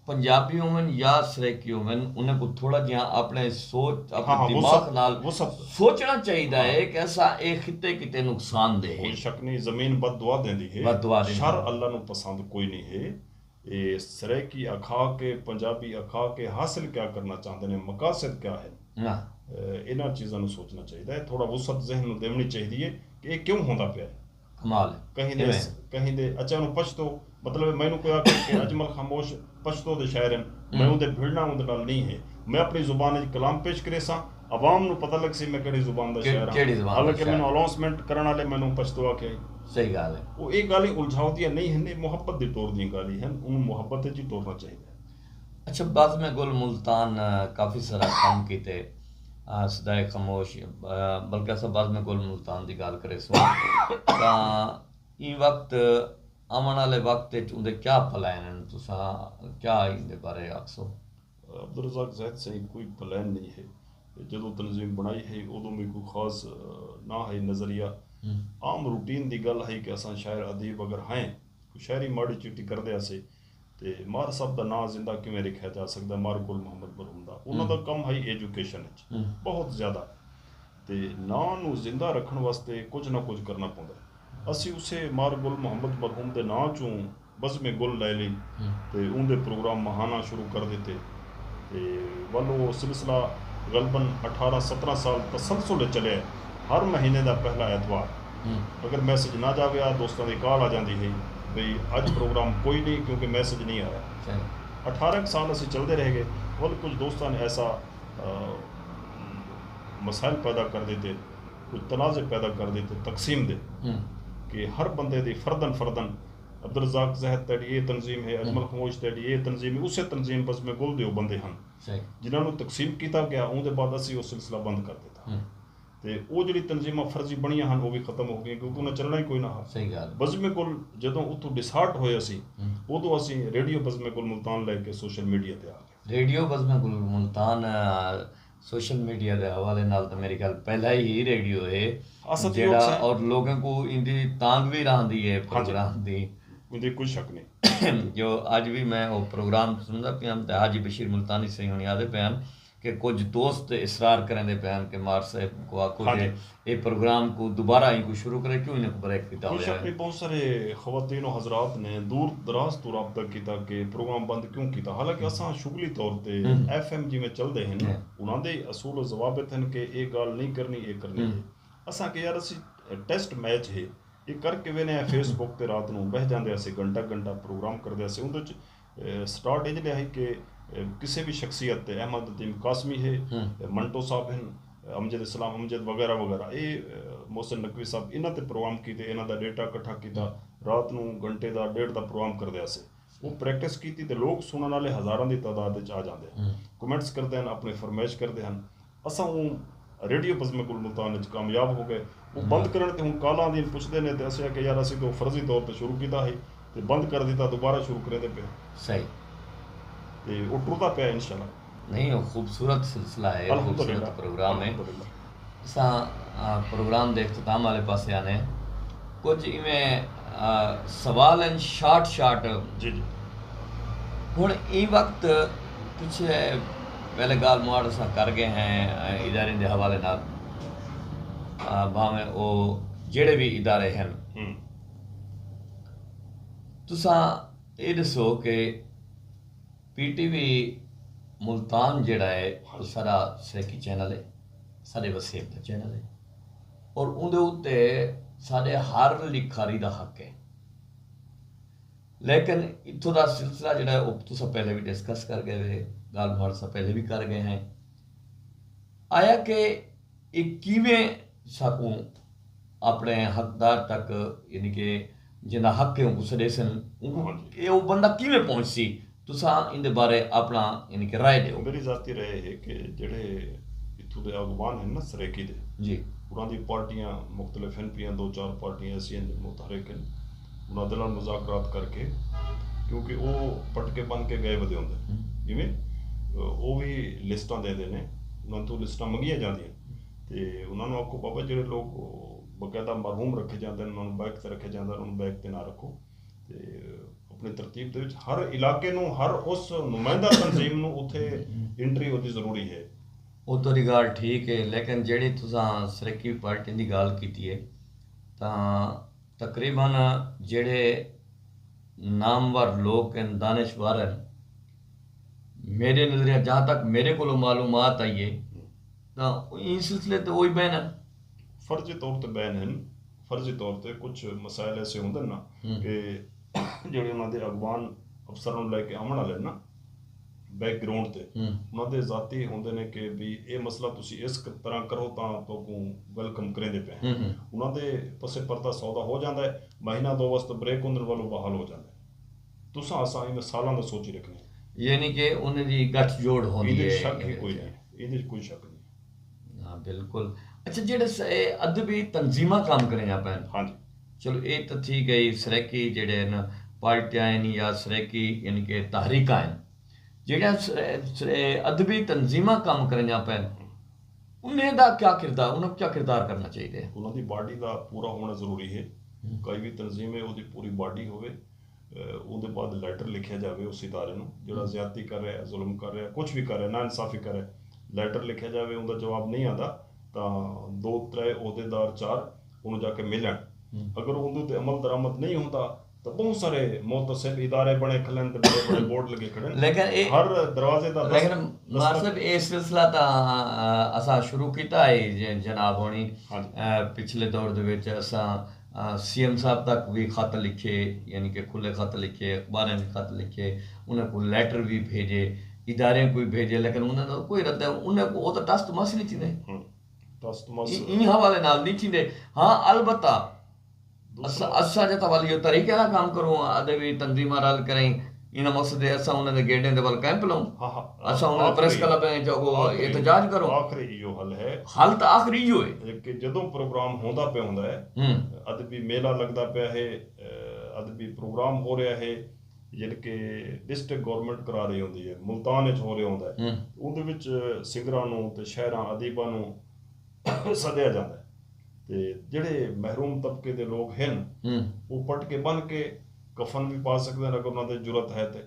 پنجابی ہوون یا سرائیکی ہوون، انہیں کوں تھوڑا جیہاں اپݨے سوچ، اپݨے ہاں ہاں، دماغ وسعت، نال وسعت۔ سوچݨا چاہیدا ہاں۔ ہے کہ اساں اے خطے کیتے نقصان دہ ہے۔ کوئی شک نہیں، زمین بد دعا دیندی ہے۔ بد دعا دیندی شر ہے۔ اللہ نوں پسند کوئی نہیں ہے۔ اے سرائیکی اکھا کے، پنجابی اکھا کے حاصل کیا کرنا چاہندے نے، مقاصد کیا ہے؟ ہاں۔ اے، انہاں چیزاں نوں سوچنا چاہیدا ہے۔ تھوڑا وسعت ذہن نوں دیوݨی چاہیدی ہے کہ اے کیوں ہوندا پیا ہے۔ کمال ہے۔ کہیں دے کہیں دے اچھا انہوں پشتو، مطلب مینوں کوئی آکھے کہ اجمل خاموش پشتو دے شاعر ہیں، میں اون دے بھڑنا اون دے نال نہیں ہے۔ میں اپنی زبان وچ کلام پیش کرے ساں، عوام نوں پتہ لگ سی میں کہڑی زبان دا شاعر ہاں۔ حالانکہ مینوں اناؤنسمنٹ کرن والے مینوں پشتو آکھے۔ صحیح گال ہے۔ وہ یہ گالیں الجھاؤ دیاں نہیں ہیں، محبت دی ٹور دیاں گالیں ہیں، انہوں محبت وچ ہی ٹورنا چاہیے۔ اچھا، بزم گل ملتان کافی سارا کم کیتے، صدائے خاموش، بلکہ اساں بزم گل ملتان دی گال کرے سوں تاں ایں وقت آوݨ آلے وقت اچ اوندے کیا پلان ہن؟ تساں کیا ایندے بارے آکھسو؟ عبدالرزاق زاہد سئیں، کوئی پلان نہیں ہے۔ جدوں تنظیم بݨائی ہئی اودوں وی کوئی خاص نہ ہئی نظریہ۔ عام روٹین دی ڳل ہئی کہ اساں شاعر ادیب اگر ہئیں، کوئی شاعری ماڑی چٹی کردے ہاسے تے مار صاحب دا ناں زندہ کیویں رکھیا جا سڳدا؟ مار گل محمد مرحوم دا، انہاں دا کم ہئی ایجوکیشن اچ بہت زیادہ، تے ناں نوں زندہ رکھݨ واسطے کجھ نہ کجھ کرݨا پوندا ہے۔ اسی اسے مار گل محمد مرحوم دے ناں چوں بزم گل لیلی تے اوندے پروگرام ماہانہ شروع کر ݙتے تے ول او سلسلہ غالبا اٹھارہ سترہ سال تسلسل اچ چلیا ہے۔ ہر مہینے دا پہلا اتوار اگر میسج نہ جاویا دوستاں دی کال آ جاندی ہئی بھئی اج پروگرام کوئی نی کیونکہ میسج نی آیا۔ اٹھارہ اک سال اسی چلدے رہ گئے ول کجھ دوستاں نے ایسا مسائل پیدا کر ݙتے، کجھ تنازع پیدا کر ݙتے تقسیم دے کہ ہر بندے دی فردن فردن عبدالرزاق زاہد تیݙی اے تنظیم ہے، اجمل خاموش تیݙی اے تنظیم ہے، اسے تنظیم بزم گل دے او بندے ہن جنہاں نوں تقسیم کیتا ڳیا، اوندے بعد اسی او سلسلہ بند کر ݙتا۔ تے او جیڑھی تنظیماں فرضی بݨیاں ہن او وی ختم ہو ڳئیاں کیونکہ انہاں چلݨا ہی کوئی نہ ہا۔ بزم گل جدوں اتھوں ڈسہارٹ ہوئے اسی اودوں اسی ریڈیو بزم گل ملتان لے کے سوشل میڈیا تے آ ڳئے۔ ریڈیو بزم گل ملتان سوشل میڈیا دے حوالے نال تاں میرے خیال پہلا ہی ریڈیو ہے جیڑھا اور لوگاں کوں ایندی تانگھ وی رہندی ہے پروگرام دی۔ ایندی کوئی شک نہیں۔ جو اج وی میں او پروگرام سندا پیاں تے حاجی بشیر ملتانی سئیں ہنی آدھے پئے ہن کہ کجھ دوست اصرار کریندے پئے ہن کہ مار صاحب کوں آکھو جے اے پروگرام کوں دوبارہ ایں کوں شروع کرے کیوں انہاں کوں بریک کیتا ہویا ہے۔ بہت سارے خواتین و حضرات نے دور دراز توں رابطہ کیتا کہ پروگرام بند کیوں کیتا حالانکہ اساں شغلی طور تے ایف ایم جیویں چلدے ہن انہاں دے اصول و ضوابط ہن کہ اے گالھ نئیں کرنی اے کرنی ہے۔ اساں آکھیا یار اسی ٹیسٹ میچ ہے اے کر کے وینے ہیں فیس بک تے رات نوں بہہ جاندے ہسے گھنٹہ گھنٹہ پروگرام کردے ہسے اوندے وچ سٹارٹ انج ݙیہا ہئی کہ کسے وی شخصیت تے احمد عظیم قاسمی ہے، منٹو صاحب ہن، امجد اسلام امجد وغیرہ وغیرہ اے محسن نقوی صاحب انہاں تے پروگرام کیتے انہاں دا ڈیٹا کٹھا کیتا رات نوں گھنٹے دا ڈیڑھ دا پروگرام کردے ہاسے او پریکٹس کیتی تے لوک سنݨ آلے ہزاراں دی تعداد اچ آ جاندے ہن کمنٹس کردے ہن اپݨے فرمائش کردے ہن اساں اوں ریڈیو بزم گل ملتان اچ کامیاب ہو گئے۔ او بند کرݨ تے ہن کالاں آندین پچھدے نے تے اسیں آکھیا یار اسیں تے او فرضی طور تے شروع کیتا ہئی تے بند کر ݙتا دوبارہ شروع کریندے پئے ہاں۔ صحیح۔ تے او ٹردا پئے انشاءاللہ۔ نہیں او خوبصورت سلسلہ ہے خوبصورت پروگرام ہے۔ اساں پروگرام دے اختتام والے پاسے آنے کچھ ایویں سوال ہیں شارٹ شارٹ۔ جی جی۔ ہن ایں وقت پچھے پہلے گالھ مہاڑ اساں کر گئے ہیں اداریں دے حوالے نال بھاویں او جیڑھے وی ادارے ہن تساں اے ݙسو کہ پی ٹی وی ملتان جیڑھا ہے او سارا سرائیکی چینل ہے ساݙے وسیب دا چینل ہے اور اوندے اتے ساݙے ہر لکھاری دا حق ہے لیکن اتھوں دا سلسلہ جیڑھا ہے او تساں پہلے وی ڈسکس کر گئے وے گالھ مہاڑ اساں پہلے وی کر گئے ہیں آیا کہ اے کیویں ساکوں اپݨے حقدار تک یعنی کہ جیندا حق ہے اونکوں سݙیسن اونکوں اے او بندہ کیویں پہنچسی تساں ایندے بارے اپݨا یعنی کہ رائے ݙیو۔ میݙی ذاتی رائے ہے کہ جیڑھے اتھوں دے اڳواݨ ہن نا سرائیکی دے جی انہاں دی پارٹیاں مختلف ہن پیاں دو چار پارٹیاں ایسی ہن جیڑھے متحرک ہن انہاں دے نال مذاکرات کر کے کیونکہ او پٹکے بن کے ڳئے ودے ہوندے جیویں او وی لسٹاں ݙیندے نے انہاں توں لسٹاں منگیاں جاندیاں تے انہاں نوں آکھو بابا جیڑھے لوک باقاعدہ مرحوم رکھے جاندے ہن انہاں نوں بائیک تے رکھے جاندا انہاں نوں بائیک تے نہ رکھو تے اپݨی ترتیب دے وچ ہر علاقے نوں ہر اس نمائندہ تنظیم نوں اتھے انٹری اودی ضروری ہے۔ او تہاݙی ڳالھ ٹھیک ہے لیکن جیڑھی تساں سرائیکی پارٹی دی ڳالھ کیتی ہے تاں تقریبا جیڑھے نامور لوک ہن دانشور ہن میݙے نظریہ جہاں تک میݙے کولوں معلومات آئی ہے تاں ایں سلسلے تے اوہی بین ہن۔ فرضی طور تے بین ہن۔ فرضی طور تے کچھ مسائل ایسے ہوندے نا کہ جڑے انہاں دے اگوان افسراں نوں لے کے آون والے نا، بیک گراؤنڈ تے انہاں دے ذاتی ہوندے نے کہ بھی اے مسئلہ تسی اس طرح کرو تاں تہاکوں ویلکم کریندے پئے ہیں۔ انہاں دے پس پردہ سودا ہو جاندا ہے، مہینہ دو واسطے بریک ہوندے نے، ولو بحال ہو جاندا ہے۔ تساں اساں ایویں سالاں دا سوچی رکھنے ہیں۔ یعنی کہ انہاں دی گٹھ جوڑ ہوندی ہے۔ ایندے شک ہی کوئی نہیں، ایندے کوئی شک نہیں۔ ہاں، بالکل۔ اچھا، جیڑھے ادبی تنظیماں کام کریندیاں پئن، ہاں جی۔ چلو، اے تاں تھی ڳئی سرائیکی جیڑھے ہن پارٹیاں ہن یا سرائیکی یعنی کہ تحریکاں ہن، جیڑھیاں ادبی تنظیماں کام کریندیاں پئن، انہیں دا کیا کردار، انہاں کوں کیا کردار کرنا چاہیے؟ انہاں دی باڈی دا پورا ہونا ضروری ہے۔ کوئی بھی تنظیم ہے، اودی پوری باڈی ہوے۔ اوں دے بعد لیٹر لکھیا جاوے اس ادارے نوں جیڑھا زیادتی کر رہا ہے، ظلم کر رہا ہے، کچھ بھی کر رہا ہے، ناانصافی کر رہا ہے۔ لیٹر لکھیا جاوے، اوندا جواب نہیں آندا تاں دو ترے عہدیدار چار اونوں جا کے ملن۔ اگر اوندے تے عمل درآمد نہیں ہوندا تاں بہت سارے محتسب ادارے بنے کھلن تے بڑے بڑے بورڈ لگے کھڑن۔ لیکن اے ہر دروازے دا دست لیکن مار صاحب، اے سلسلہ تاں اساں شروع کیتا ہے جناب ہونی۔ پچھلے دور دے وچ اساں سی ایم صاحب تک بھی خط لکھے، یعنی کہ کھلے خط لکھے، اخباریں دے خط لکھے، انہاں کوں لیٹر بھی بھیجے، اداریں کوں بھی بھیجے، لیکن انہاں دا کوئی رد، انہاں کوں او تاں ٹس تے مس نہیں تھیندے۔ ٹس تے مس۔ ایں حوالے نال نہیں تھیندے۔ ہاں، البتہ اساں جتھاں ول ایہو طریقے نال کم کروں، ادبی تنظیماں رل کریں، انہاں مقصد ہے اساں انہاں دے گیٹیں دے ول کیمپ لاؤں۔ اساں انہاں دے پریس کلب ہیں جو احتجاج کروں۔ آخری ایہو حل ہے۔ حل تاں آخری ایہو ہے کہ جدوں پروگرام ہوندا پیا ہوندا ہے، ادبی میلہ لگدا پیا ہے، ادبی پروگرام ہو رہا ہے، یعنی کہ ڈسٹرکٹ گورنمنٹ کرا رہی ہوندی ہے، ملتان وچ ہو رہا ہوندا ہے، اوندے وچ سنگراں نوں تے شاعراں ادیباں نوں سدیا جاندا ہے۔ تے جیڑھے محروم طبقے دے لوگ ہن، او پٹکے بن کے کفن وی پا سکدے ہن اگر انہاں دے جرات ہے تے۔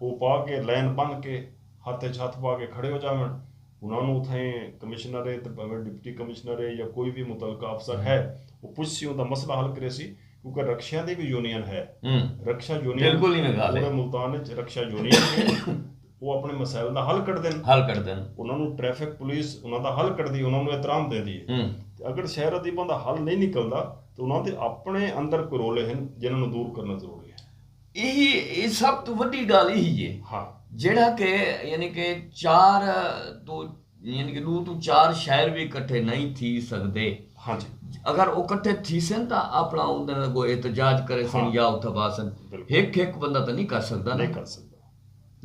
او پا کے لائن بن کے ہتھ اچ ہتھ پا کے کھڑے ہو جاون۔ انہاں نوں اتھائیں کمشنر ہے تے بھاویں ڈپٹی کمشنر ہے یا کوئی وی متعلقہ افسر ہے، او پچھسی، اوندا مسئلہ حل کریسی، کیونکہ رکشیاں دی وی یونین ہے۔ رکشہ یونین بالکل ایویں ڳالھ ہے۔ پورے ملتان اچ رکشہ یونین ہے۔ او اپنے مسائل دا حل کڈھدن۔ حل کڈھدن۔ انہاں نوں ٹریفک پولیس انہاں دا حل کڈھدی، انہاں نوں احترام دیندی ہے۔ تے اگر شہر ادیباں دا حل نہیں نکلدا تے انہاں دے اپنے اندر کوئی رولے ہن جنہاں نوں دور کرنا ضروری ہے۔ ایہی، ایہ سب توں وݙی ڳالھ ایہی ہے۔ ہاں۔ جیڑھا کہ یعنی کہ چار توں، یعنی کہ ݙو توں چار شاعر وی اکٹھے نہیں تھی سڳدے۔ ہاں جی۔ اگر او اکٹھے تھیسن تاں اپݨا اندر کوئی احتجاج کریسن یا اتھاں بہسن۔ ہک ہک بندہ تاں نہیں کر سڳدا نا۔ نہیں کر سڳدا۔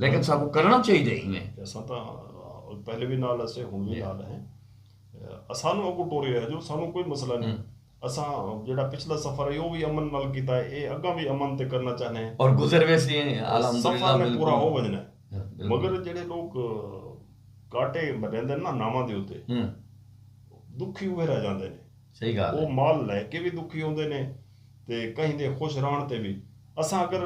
لیکن ساکوں کرݨا چاہیدا ہے ایویں۔ اساں تاں پہلے وی نال ہسے، ہݨ وی نال ہیں۔ اسانوں اڳوں ٹورے رہ جو، سانوں کوئی مسئلہ نہیں۔ اساں جیڑھا پچھلا سفر ہے او وی امن نال کیتا ہے، اے اڳاں وی امن تے کرنا چاہنے ہیں۔ اور گزر ویسی ہیں، الحمدللہ۔ سفر نے پورا ہو ونڄنا ہے۔ مگر جیڑھے لوگ کاٹے مریندے نا ناماں دے اتے، دکھی اوہے رہ جاندے نے۔ صحیح ڳالھ ہے۔ او مال لے کے وی دکھی ہوندے نے تے کہیں دے خوش رہݨ تے وی۔ اساں اگر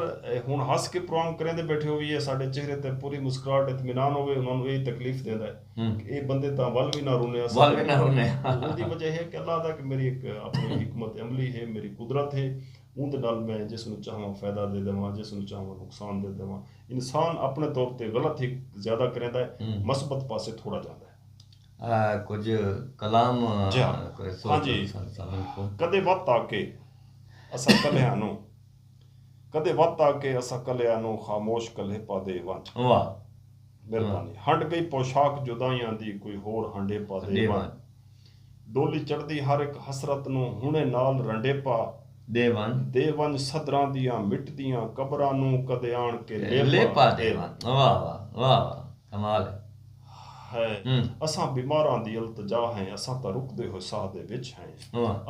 ہݨ ہس کے پروگرام کریندے بیٹھے ہوئیے، ساڈے چہرے تے پوری مسکراہٹ، اطمینان ہووے، انہاں نوں اے تکلیف دیندا ہے کہ اے بندے تاں ول وی نہ رونے۔ ول وی نہ رونے۔ اوندی وجہ ہے کہ اللہ دا کہ میری ہک اپݨی حکمت عملی ہے، میری قدرت ہے، اوندے نال میں جس نوں چاہواں فائدہ دے ݙیواں، جس نوں چاہواں نقصان دے ݙیواں۔ انسان اپݨے طور تے غلط ہی زیادہ کریندا ہے، مثبت پاسے تھوڑا جاندا ہے۔ کجھ کلام۔ جی ہاں۔ کدے وت آ کے اساں کلیاں نوں، کدے وت آ کے اساں کلیاں نوں خاموش کلیپا دے ونڄ۔ واہ۔ مہربانی۔ ہنڈ ڳئی پوشاک جدائیاں دی، کوئی ہور ہنڈیپا دے ونڄ۔ ڈولی چڑھدی ہر ہک حسرت نوں، ہݨے نال رنڈیپا دے ونڄ۔ دے ونڄ صدراں دیاں مٹدیاں قبراں نوں، کدے آن کے لیپا دے ونڄ۔ واہ واہ، واہ واہ۔ کمال ہے۔ ہے۔ اساں بیماراں دی التجا ہیں، اساں تاں رکدے ہوئے ساہ دے وچ ہیں۔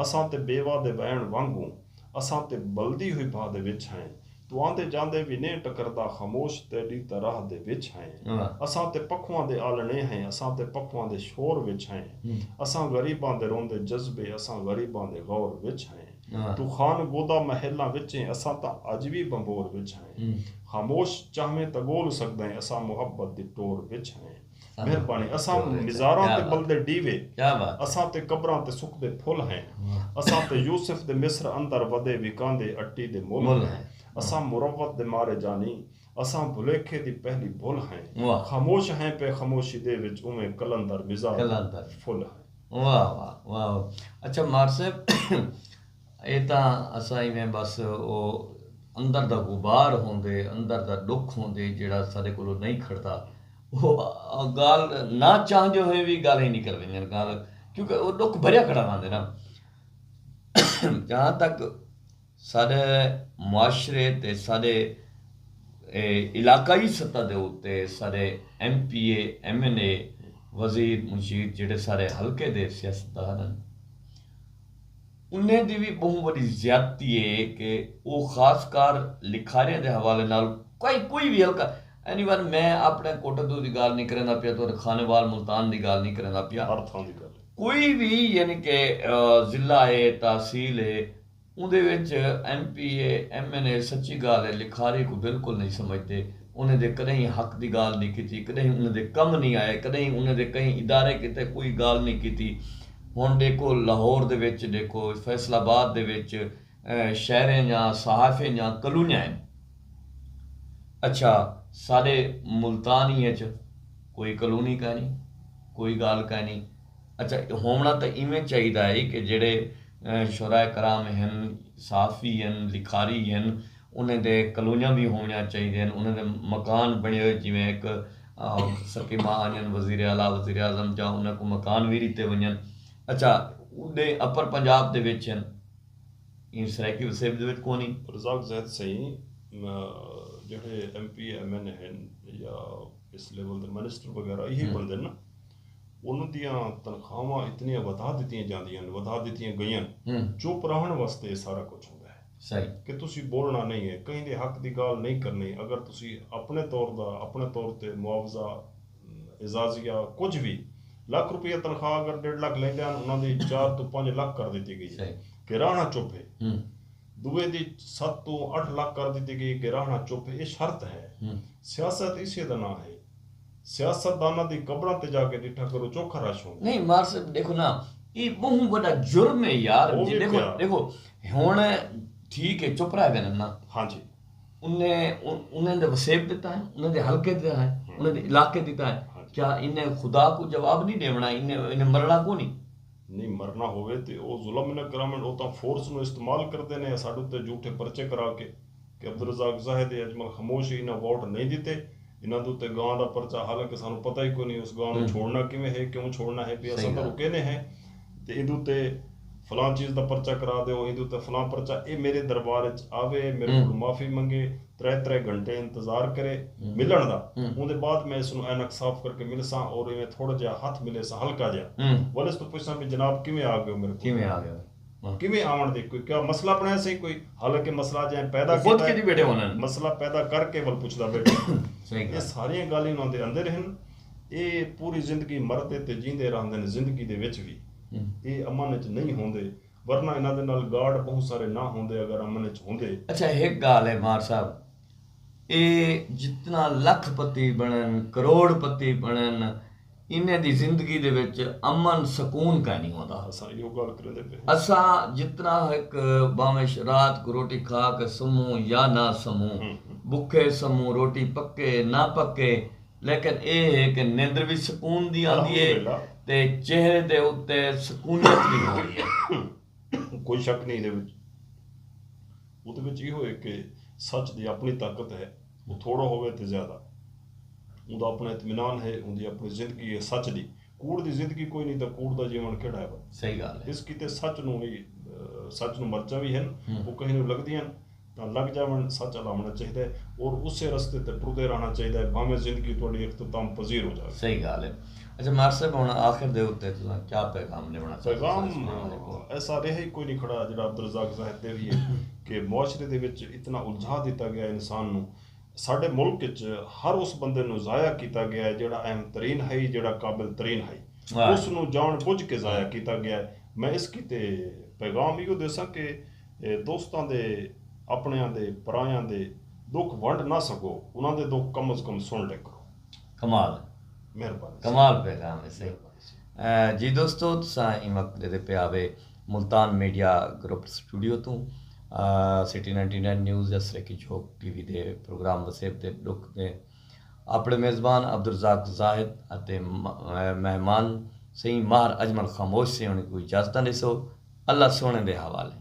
اساں تے بیوہ دے ویݨ وانگوں، اساں تے بلدی ہوئی بھاہ دے وچ ہیں۔ توں آندے جاندے وی نیں ٹکردا، خاموش تیݙی تاں راہ دے وچ ہیں۔ اساں تے پکھواں دے آلݨے ہیں، اساں تے پکھواں دے شور وچ ہیں۔ اساں غریباں دے روندے جذبے، اساں غریباں دے غور وچ ہیں۔ توں خان گودا محلاں وچ ہیں، اساں تاں اڄ وی بھنبور وچ ہیں۔ خاموش چاہویں تاں ڳول سڳدیں، اساں محبت دی ٹور وچ ہیں۔ مہربانی۔ اساں مزاراں تے ٻلدے ݙیوے، اساں تے قبراں تے سکدے پھل ہیں۔ اساں تے یوسف دے مصر اندر ودے وکاندے اٹی دے مل ہیں۔ اساں مروت دے مارے جانی، اساں بھلیکھے دی پہلی بھل ہیں۔ خاموش ہیں پئے خاموشی دے وچ، اونویں قلندر مزاج پھل ہیں۔ واہ واہ، واہ۔ اچھا مار صاحب، اے تاں اساں ایویں بس او اندر دا غبار ہوندے، اندر دا ݙکھ ہوندے جیڑھا ساݙے کولوں نئیں کھڑدا۔ او ڳالھ نہ چاہندے ہوئے وی ڳالھیں نکل ویندین، ڳالھ کیونکہ او ݙکھ بھریا کھڑا رہندے نا۔ جہاں تک ساݙے معاشرے تے ساݙے اے علاقائی سطح دے اتے ساݙے ایم پی اے، ایم این اے، وزیر، مشیر جیڑھے ساݙے حلقے دے سیاستدان ہن، انہیں دی وی ٻہوں وݙی زیادتی ہے کہ او خاص کر لکھاریاں دے حوالے نال کوئی کوئی وی حلقہ، اینی ون، میں اپݨے کوٹھدو دی ڳالھ نی کریندا پیا، تہاݙے خانیوال ملتان دی ڳالھ نی کریندا پیا۔ ہر تھاں دی ڳالھ ہے۔ کوئی وی یعنی کہ ضلع ہے، تحصیل ہے، اوندے وچ ایم پی اے، ایم این اے، سچی ڳالھ ہے، لکھاری کوں بالکل نئیں سمجھدے۔ انہیں دے کݙہیں حق دی ڳالھ نئیں کیتی، کݙہیں انہیں دے کم نئیں آئے، کݙہیں انہیں دے کہیں ادارے کیتے کوئی ڳالھ نئیں کیتی۔ ہݨ ݙیکھو لاہور دے وچ ݙیکھو، فیصل آباد دے وچ شہریں جاں صحافیں جاں کلونیاں ہن۔ اچھا، ساݙے ملتانی اچ کوئی کلونی کائنی، کوئی ڳالھ کائنی۔ اچھا، ہووݨا تاں ایویں چاہیدا ہے کہ جیڑھے شعراء کرام ہن، صحافی ہن، لکھاری ہن، انہیں دے کلونیاں وی ہووݨیاں چاہیدین، انہیں دے مکان بݨے ہوئے، جیویں ہک سکیمہ آنجن وزیر اعلیٰ، وزیر اعظم جاں انہیں کوں مکان وی ݙتے ونڄن۔ اچھا، اݙے اپر پنجاب دے وچ ہن، ایں سرائیکی وسیب دے وچ کونی۔ رزاق زاہد سئیں، جیڑھے ایم پی اے، ایم این اے ہن یا اس لیول دے منسٹر وغیرہ ایہی بݨدن نا، انہاں دیاں تنخواہواں اتنیاں ودھا ݙتیاں جاندیاں ہن، ودھا ݙتیاں ڳئین۔ چپ رہݨ واسطے اے سارا کجھ ہوندا ہے۔ صحیح۔ کہ تسی ٻولݨا نئیں ہے، کہیں دے حق دی ڳالھ نئیں کرنی۔ اگر تسی اپݨے طور دا، اپݨے طور تے معاوضہ، اعزازیہ، کجھ وی، لکھ روپیہ تنخواہ اگر ݙیڈھ لکھ لیندے ہن، انہاں دی چار توں پنج لکھ کر ݙتی ڳئی ہے۔ صحیح۔ کہ رہݨا چپ ہے۔ دوئے دی ست توں اٹھ لکھ کر ݙتی ڳئی کہ رہݨا چپ ہے۔ اے شرط ہے۔ سیاست اسے دا ناں ہے۔ سیاستداناں دی قبراں تے جا کے ݙٹھا کرو، چوکھا رش ہوندا۔ نئیں مار صاحب، ݙیکھو نا، اے ٻہوں وݙا جرم ہے یار۔ ݙیکھو، ݙیکھو، ہݨ ٹھیک ہے، چپ رہ ڳئے نا۔ ہاں جی۔ انہیں، انہیں دے وسیب ݙتا ہے، انہیں دے حلقے ݙتا ہے، انہیں دے علاقے ݙتا ہے۔ کیا انہیں خدا کوں جواب نئیں ݙیوݨا؟ انہیں، انہیں مرݨا کونی؟ نئیں، مرݨا ہووے تے او ظلم نہ کراون، او تاں فورس نوں استعمال کردے نے ساݙے اتے جھوٹے پرچے کرا کے کہ عبدالرزاق زاہد، اجمل خاموش، انہاں ووٹ نئیں ݙتے، انہاں دے اتے گاں دا پرچہ، حالانکہ سانوں پتہ ہی کوئی نئیں اس گاں نوں چھوڑنا کیویں ہے، کیوں چھوڑنا ہے، پیا اساں تاں رکے نے ہیں۔ تے ایندے اتے فلاں چیز دا پرچہ کرا ݙیو، ایندے اتے فلاں پرچہ، اے میرے دربار اچ آوے، میرے کول معافی منگے، ترے ترے گھنٹے انتظار کرے ملݨ دا۔ اوندے بعد میں اس نوں عینک صاف کر کے ملساں اور ایویں تھوڑا جہا ہتھ ملیساں، ہلکا جہا۔ ول اس توں پچھساں بھی جناب کیویں آ ڳیو میرے کول؟ کیویں آ ڳیو؟ کیویں آوݨ دی کوئی کیا مسئلہ بݨیا سی کوئی؟ حالانکہ مسئلہ جئیں پیدا کیتا ہے، مسئلہ پیدا کر کے ول پچھدا ٻیٹھا۔ اے ساریاں ڳالھیں انہاں دے اندر ہن۔ اے پوری زندگی مردے تے جیندے رہندے نے، زندگی دے وچ وی اے امن اچ نئیں ہوندے۔ ورنہ انہاں دے نال گارڈ ٻہوں سارے نہ ہوندے اگر امن اچ ہوندے۔ اچھا، ہک ڳالھ ہے مار صاحب، اے جتنا لکھ پتی بݨن، کروڑ پتی بݨن، انہیں دی زندگی دے وچ امن سکون کائنی ہوندا۔ اساں ایہو ڳالھ کریندے پئے ہیں۔ اساں جتنا ہک بھاویں رات کوں روٹی کھا کے سموں یا نہ سموں، بکھے سموں، روٹی پکے نہ پکے، لیکن اے ہے کہ نیندر وی سکون دی آندی ہے تے چہرے دے اتے سکونیت وی ہوندی ہے۔ کوئی شک نئیں ایندے وچ۔ اوندے وچ ایہو ہے کہ سچ دی اپݨی طاقت ہے، او تھوڑا ہووے تے زیادہ۔ اوندا اپݨا اطمینان ہے، اوندی اپݨی زندگی ہے سچ دی۔ کوڑ دی زندگی کوئی نئیں تاں کوڑ دا جیوݨ کیڑھا ہے بھلا؟ صحیح ڳالھ ہے۔ اس کیتے سچ نوں ہی، سچ نوں مرچاں وی ہن، او کہیں نوں لڳدیاں ہن تاں لڳ جاوݨ، سچ آلا ہووݨا چاہیدا ہے اور اسے رستے تے ٹردے رہݨا چاہیدا ہے، بھانویں زندگی تہاݙی اختتام پذیر ہو جاوے۔ صحیح ڳالھ ہے۔ اچھا مار صاحب، ہݨ آخر دے اتے تساں کیا پیغام ݙیوݨا چاہندے؟ پیغام ایسا رہیا ہی کوئی نئیں کھڑا جیڑھا عبدالرزاق زاہد تے وی ہے کہ معاشرے دے وچ اتنا الجھا ݙتا ڳیا انسان نوں۔ ساݙے ملک اچ ہر اس بندے نوں ضائع کیتا ڳیا ہے جیڑھا اہم ترین ہئی، جیڑھا قابل ترین ہئی۔ اس نوں جاݨ بجھ کے ضائع کیتا ڳیا ہے۔ میں اس کیتے پیغام ایہو ݙیساں کہ دوستاں دے، اپݨیاں دے، پرایاں دے ݙکھ ونڈ نہ سڳو، انہاں دے ݙکھ کم از کم سݨ لے کرو۔ کمال۔ مہربانی۔ کمال پیغام ہے، صحیح۔ جی دوستو، تساں ایں وقت ݙیہدے پئے ہاوے ملتان میڈیا گروپ سٹوڈیو توں سٹی نائنٹی نائن نیوز یا سرائیکی جھوک ٹی وی دے پروگرام وسیب دے ݙکھ دے اپݨے میزبان عبدالرزاق زاہد اتے مہمان سئیں ماہر اجمل خاموش سئیں ہوݨیں کوں اجازتاں ݙیسو۔ اللہ سوہݨے دے حوالے۔